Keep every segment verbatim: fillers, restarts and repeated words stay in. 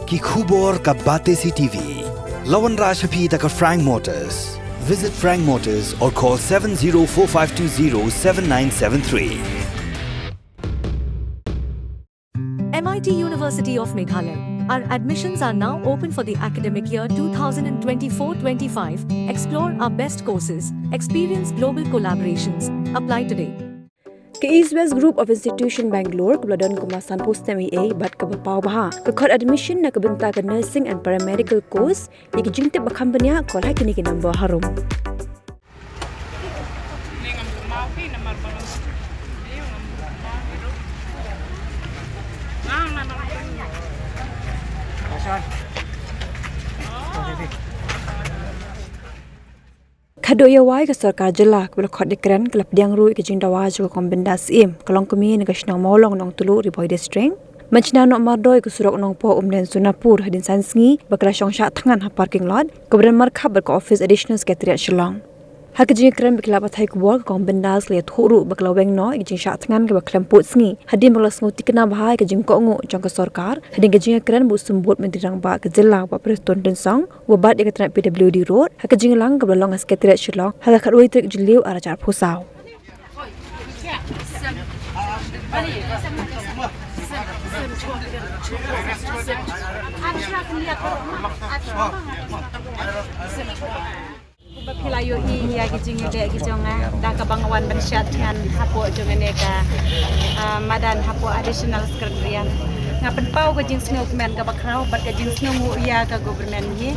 Ki khubor ka Batesi TV. La wanrah sha phi da ka Frank Motors. Visit Frank Motors or call seven zero four five two zero seven nine seven three. M I T University of Meghalaya. Our admissions are now open for the academic year two thousand twenty-four twenty-five. Explore our best courses, experience global collaborations. Apply today. Ka East West Group of Institution Bangalore, kaba la don kumba sanphew snem eiei bad kaba paw bha, ka khot admission na ka bynta ka nursing and paramedical course. Ïa ki jingtip ba kham bniah, call ha kine ki number harum. Ka dei ïa wai ka sorkar jylla kaba la khot ïakren, ka la pdiang ruh ïa ka jingdawa jong ka Kong Bindas Syiem, ka long kmie na ka shnong Mawlong Nongtuluh, Ri Bhoi District. Mynshna noh mardor ïa ka surok Nongpoh Umden Sonapur hadien san sngi ba ka la shong shah thngan ha parking lot kaba don markhap bad ka office Additional Secretariat Shillong. Ha ka jingïakren bad ki lad pathai khubor, ka Kong Bindas la ïathuh ruh ba ka la weng noh ïa ka jingshah thngan kaba khlem pud sngi hadien ba ka la sngewthikna bha ïa ka jingkohnguh jong ka sorkar hadien ka jingïakren bad u Symbud Myntri Rangbah ka jylla, Bah Prestone Tynsong, uba bat ïa ka tnat P W D Road ha ka jingïalang kaba la long ha Secretariat Shillong ha ka khatwei tarik Jylliew arhajar arphew saw. Kumba phi la ïohi ïa ki jingïadei ki jong nga, da kaba nga wan ban shad thngan hapoh jong kane ka, ah, madan hapoh Additional Secretariat. Nga pynpaw ka jingsngew kmen kaba khraw bad ka jingsngew nguh ïa ka government hi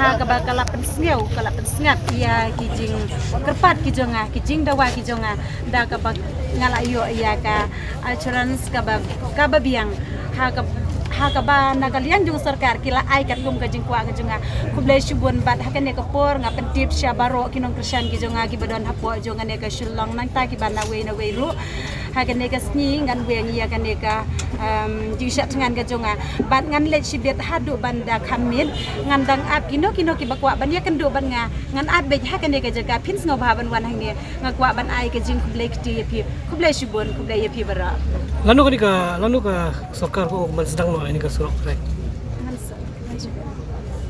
ha kaba ka la pynsngew, ka la pynsngat ïa ki jingkyrpad ki jong nga, ki jingdawa ki jong nga, da kaba nga la ïoh ïa ka assurance kaba, kaba biang ha ka, ha kaba na ka liang jong sorkar ki la ai katkum ka jingkwah ka jong nga. Khublei shibun bad ha kane ka por nga pyntip sha baroh ki nongkyrshan ki jong nga kiba don hapoh jong kane ka Shillong nangta kiba na wei na wei ruh ha kane ka sngi ngan weng ïa kane ka, em, jingshah thngan ka jong nga. Bad ngan leit shibit haduh ban da kham miet, ngan dang ap kino kino kiba kwah ban ïakynduh bad nga, ngan ap beit ha kane ka jaka, phin sngewbha ban wan hangne. Nga kwah ban ai ka jingkhublei kti ïa phi. Khublei shibun, khublei ïa phi baroh. Lano kane ka, lano ka sorkar ka ong ban sdang noh ïa kane ka surok trai? Ngan sa, ngan sa,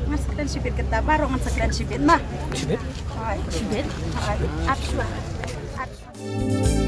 ngan sa kren shibit kata, baroh ngan sa kren shibit ma. Shibit? Hai. Shibit? Hai. Ap shuwa. Ap shuwa.